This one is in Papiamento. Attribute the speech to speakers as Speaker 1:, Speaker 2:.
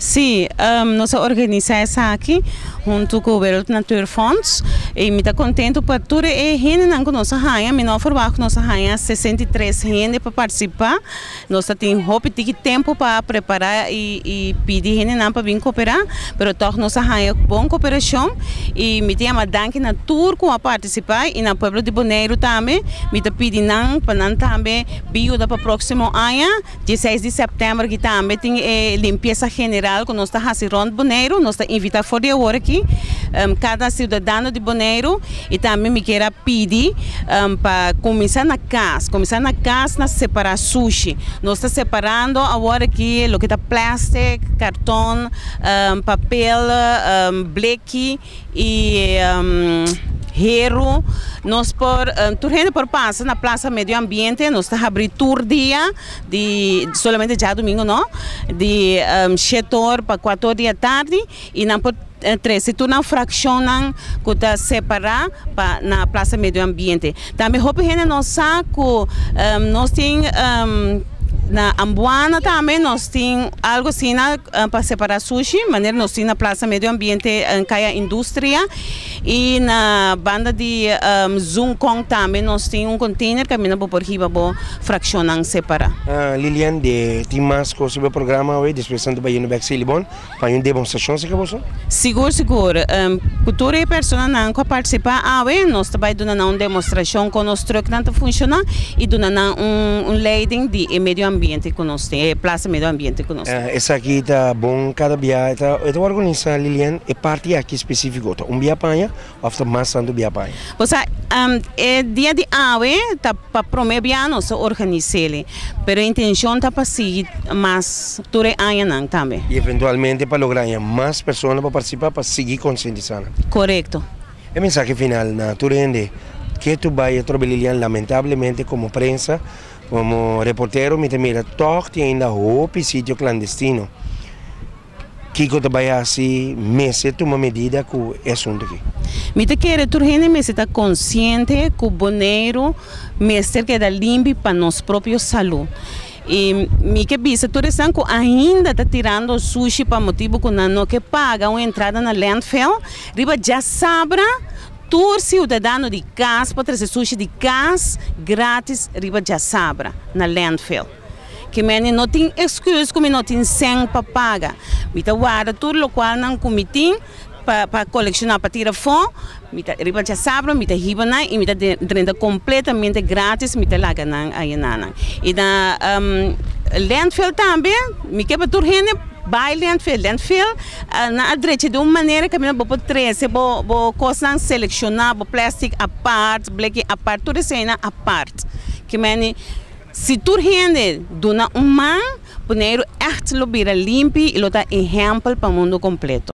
Speaker 1: Sí, nos a organisá esaki huntu ku Wereld Natuur Fonds i mi ta kontentu pa tur e hendenan ku nos a haña. Mi no a ferwagt ku nos a haña 63 hende pa partisipá. Nos ta tin hopi tiki tempu pa prepará i pidi hendenan pa bin koperá, pero tòg nos a haña bon koperashon i mi ta yama danki na tur ku a partisipá i na pueblo di Boneiru tambe. Mi ta pidi nan pa nan tambe bin yuda pa próksimo aña. 16 di sèptèmber aki tambe tin e limpiesa general ku nos ta hasi rònt Boneiru. Nos ta invitá for di awor aki kada siudadano di Boneiru i tambe mi kier a pidi pa kuminsá na kas, kuminsá na kas na separá sushi. Nos ta separando awor aki loke ta plèstik, karton, papel, bleki. I heru nos por tur hende por pasa na Plaza Medio Ambiente, nos ta habri tur dia di solamente djadumingu no, di shete or pa kuater or di atardi i nan por trese tur nan frakshonnan ku ta separá pa na Plaza Medio Ambiente. Tambe hopi hende no sa ku nos tin na Ambuana tambe nos tin algo asina pa separa sushi, manera nos tin na Plaza Medio Ambiente en Kaya Industria y na banda di Zuncon tambe nos tin un container kaminda bo por hiba bo fraccionnan separa.
Speaker 2: Lilian, de tin mas cos riba e programa awe, despues nan ta bayendo bek Selibon. Pa un demostrashon serka boso?
Speaker 1: Sigur sigur. Ku tur e personanan ku a partisipá awe, nos ta bai duna nan un demostrashon kon nos trùknan ta funshoná i duna nan un leiding di e medio ambiente ku nos tin, e plasa medio ambiente ku nos tin.
Speaker 2: Esaki ta bon kada bia e ta e ta organisa Lilian e parti aki spesifiko ta un bia paña òf ta mas tantu bia paña?
Speaker 1: Bo sa e dia di awe ta pa promé bia nos ta organis'el, pero e intenshon ta pa sigui mas tur e añanan tambe.
Speaker 2: I eventualmente pa logra haña mas persona pa partisipá pa sigui konsientisá nan.
Speaker 1: Korekto.
Speaker 2: E mensahe final na tur hende ke tu bai atrobe Lilian, lamentablemente komo prensa, komo reportero mi ta mira tòg tin ainda hopi sitio klandestino. Kiko ta bai hasi mester tuma medida ku e asuntu aki?
Speaker 1: Mi ta kere tur hende mester ta konsiente ku Boneiru mester keda limpi pa nos propio salú. I mi ke bisa tur esnan ku ainda ta tirando sushi pa motibu ku nan no ke paga un entrada na landfill, riba djasabra tur siudadano di kas por trese sushi di kas gratis riba djasabra na landfill. Ke meni no tin excuse ku mi no tin sèn pa paga. Mi ta warda tur lokualnan ku mi tin pa pa kolekshoná pa tira afó. Mi ta riba djasabra mi ta hiba nan i mi ta drenta kompletamente gratis mi ta laga nan ayina nan. I na landfill tambe mi ke pa tur hende bai landfill. Landfill nan a drecha di un manera kaminda bo por trese bo bo kosnan selekshoná, bo plastic apart, bleki apart, tur eseinan apart. Ke meni. Si tur hende duna un man, Boneiru ègt lo bira limpi i lo ta ehèmpel pa mundu kompleto.